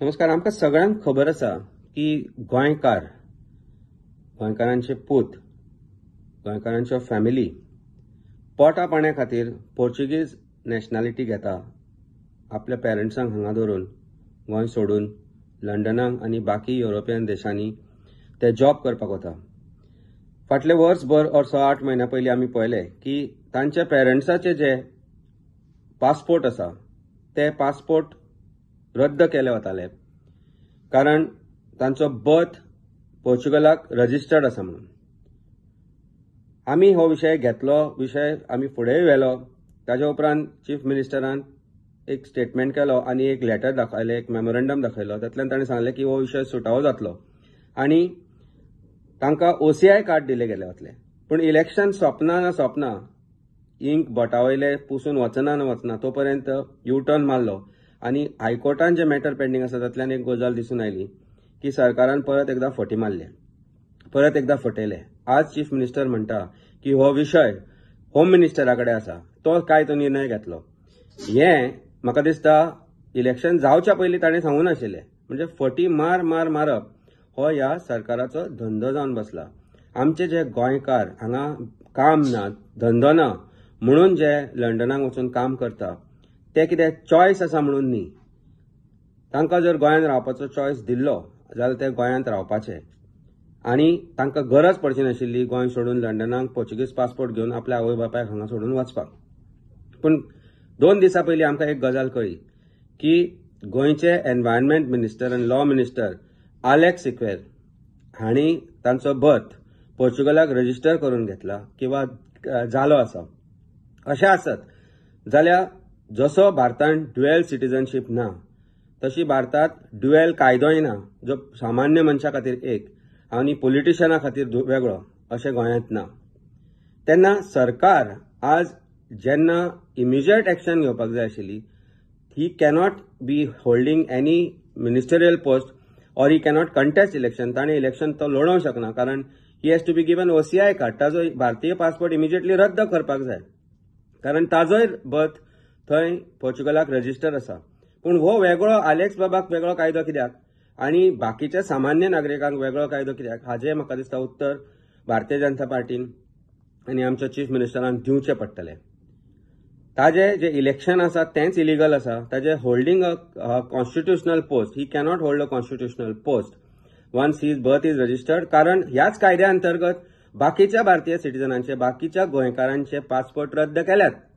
नमस्कार. आमकां सगळ्यांक खबर आसा की गोंयकार, गोंयकारांचे पूत, गोंयकारांच्यो फॅमिली पोटा पाण्या खातीर पोर्चुगीज नॅशनॅलिटी घेता, आपल्या पेरंट्सांक हांगा दवरून गोंय सोडून लंडनाक आनी बाकी युरोपियन देशांनी ते जॉब करपाक वता. फाटले वर्सभर ऑर 6-8 म्हयन्या पयलीं आमी पळयलें की तांच्या पेरंट्साचे जे पासपोर्ट आसा ते पासपोर्ट रद्द केले वताले, कारण तांचो बर्थ पोर्चुगलाक रजिस्टर्ड आसा म्हणून. आमी हो विशय घेतलो, विशय आमी फुडेंय व्हेलो. ताज्या उपरांत चीफ मिनिस्टरान एक स्टेटमेंट केलो आनी एक लेटर दाखयलें, एक मेमोरंडम दाखयलो. तातूंतल्यान ताणें सांगलें की हो विशय सुटावो जातलो आनी तांकां OCI card दिले गेले वतले. पूण इलेक्शन सोंपना ना सोंपना, इंक बोटा वयले पुसून वचना ना वचना, तो पर्यंत यू टर्न मारलो आनी हायकोर्टान जे मॅटर पेंडींग आसा तातल्यान एक गजाल दिसून आयली की सरकारान परत एकदां फटी मारले, परत एकदां फटयले. आज चीफ मिनिस्टर म्हणटा की हो विशय होम मिनिस्टरा कडेन आसा, तो काय तो निर्णय घेतलो. हें म्हाका दिसता इलेक्शन जावच्या पयलीं ताणें सांगूं नाशिल्लें. म्हणजे फटी मार मार मारप हो ह्या सरकाराचो धंदो जावन बसला. आमचे जे गोंयकार हांगा काम ना, धंदो ना म्हणून जे लंडनाक वचून काम करता ते कितें चॉयस आसा म्हणून न्ही. तांकां जर गोंयांत रावपाचो चॉयस दिल्लो जाल्यार ते गोंयांत रावपाचे आनी तांकां गरज पडची नाशिल्ली गोंय सोडून लंडनाक पोर्चुगीज पासपोर्ट घेवन आपल्या आवय बापायक हांगा सोडून वचपाक. पूण 2 दिसां पयलीं आमकां एक गजाल कळ्ळी की गोंयचे एनवायरमेंट मिनिस्टर आनी लॉ मिनिस्टर आलेक्स सिक्वेर हांणी तांचो बर्थ पोर्चुगलाक रजिस्टर करून घेतला किंवा जालो आसा. अशें आसत जाल्यार जसो भारतांत ड्युएल सिटीजनशीप ना तशी भारतांत ड्युएल कायदोय ना, जो सामान्य मनशा खातीर एक आनी पॉलिटिशियना खातीर वेगळो, अशें गोंयांत ना. तेन्ना सरकार आज जेन्ना इमिजिएट एक्शन घेवपाक जाय आशिल्ली, he cannot be holding any ministerial post or he cannot contest election. ताणें इलेक्शन तो लडोवंक शकना, कारण he has to be given OCI card. ताजो भारतीय पासपोर्ट इमिजिएटली रद्द करपाक जाय, कारण ताजोय बर्थ थंय पोर्चुगलाक रजिस्टर आसा. पूण हो वेगळो आलेक्स बाबाक वेगळो कायदो कित्याक आनी बाकीच्या सामान्य नागरिकांक वेगळो कायदो कित्याक, हाजें म्हाका दिसता उत्तर भारतीय जनता पार्टीन आनी आमच्या चीफ मिनिस्टरान दिवचें पडटलें. ताजें जें इलेक्शन आसा तेंच इलिगल आसा. ताजें holding a constitutional post, he cannot hold a constitutional post once his birth is registered. कारण ह्याच कायद्या अंतर्गत बाकीच्या भारतीय सिटीजनांचे, बाकीच्या गोंयकारांचे पासपोर्ट रद्द केल्यात.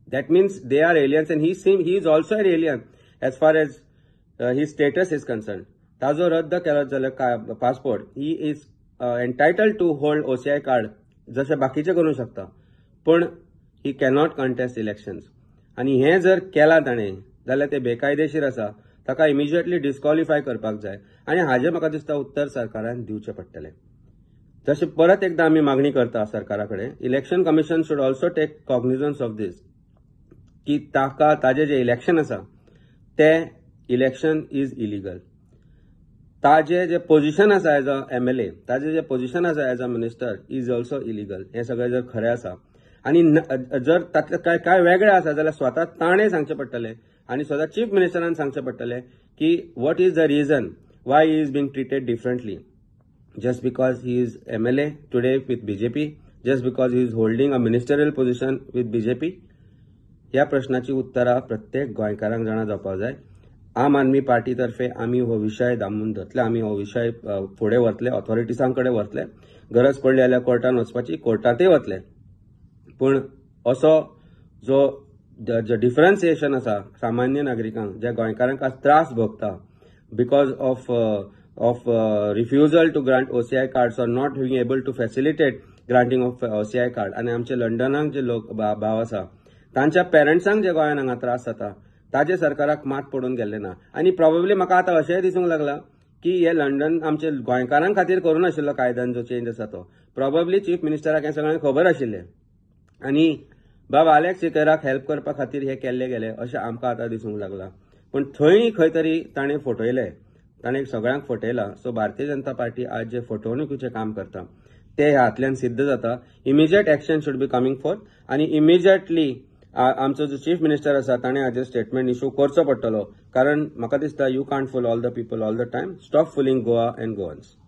That means they are aliens and he is also an alien as far as his status is concerned. ताजो रद्द केलो जाल्यार passport, he is entitled to hold OCI card जशें बाकीचे करूंक शकता, पूण he cannot contest elections. आनी हें जर केलां ताणें जाल्यार तें बेकायदेशीर आसा, ताका इमिजिएटली डिस्क्वॉलिफाय करपाक जाय आनी हाजें म्हाका दिसता उत्तर सरकारान दिवचें पडटलें. जशें परत एकदां आमी मागणी करता सरकारा कडेन, election commission should also take cognizance of this की ताका ताजें जें इलेक्शन आसा तें इलेक्शन is illegal. ताजें जें पोजिशन आसा एज अ MLA, ताजें जें पोजिशन आसा as a minister is also illegal. हें सगळें जर खरें आसा आनी जर तातलें कांय कांय वेगळें आसा जाल्यार स्वता ताणें सांगचें पडटलें आनी स्वता चीफ मिनिस्टरान सांगचें पडटलें की what is the reason why he is being treated differently. Just because he is MLA today with BJP, just because he is holding a ministerial position with BJP. ह्या प्रश्नाची उत्तरां प्रत्येक गोंयकारांक जाणा जावपाक जाय. आम आदमी पार्टी तर्फे आमी हो विशय दामून धरतले, आमी हो विशय फुडें व्हरतले, ऑथॉरिटीजां कडेन व्हरतले, गरज पडली जाल्यार कोर्टान वचपाची, कोर्टांतय वतले. पूण असो जो डिफरन्सिएशन आसा सामान्य नागरिकांक, ज्या गोंयकारांक आज त्रास भोगता because of refusal to grant OCI cards or not being able to facilitate granting of OCI card, आनी आमचे लंडनाक जे लोक भाव आसा तांच्या पेरंट्सांक जे गोंयांत हांगा त्रास जाता ताजे सरकाराक मात पडून गेल्लें ना. आनी प्रॉबेबली म्हाका आतां अशेंय दिसूंक लागलां की हे लंडन आमचे गोंयकारां खातीर करूं नाशिल्लो कायद्यान जो चेंज आसा तो प्रॉबेबली चीफ मिनिस्टराक हें सगळें खबर आशिल्लें आनी बाब आलेक्स सिकेराक हेल्प करपा खातीर हें केल्लें गेलें अशें आमकां आतां दिसूंक लागलां. पूण थंय खंय तरी ताणें फटयलें, ताणें सगळ्यांक फटयलां. सो भारतीय जनता पार्टी आज जे फटवणुकीचें काम करता तें ह्यातल्यान सिद्ध जाता. Immediate action should be coming forth आनी इमिजिएटली आमचो जो चीफ मिनिस्टर आसा ताणें हाजेर स्टेटमेंट इशू करचो पडटलो, कारण म्हाका दिसता you can't fool all the people all the time. Stop fooling Goa and Goans.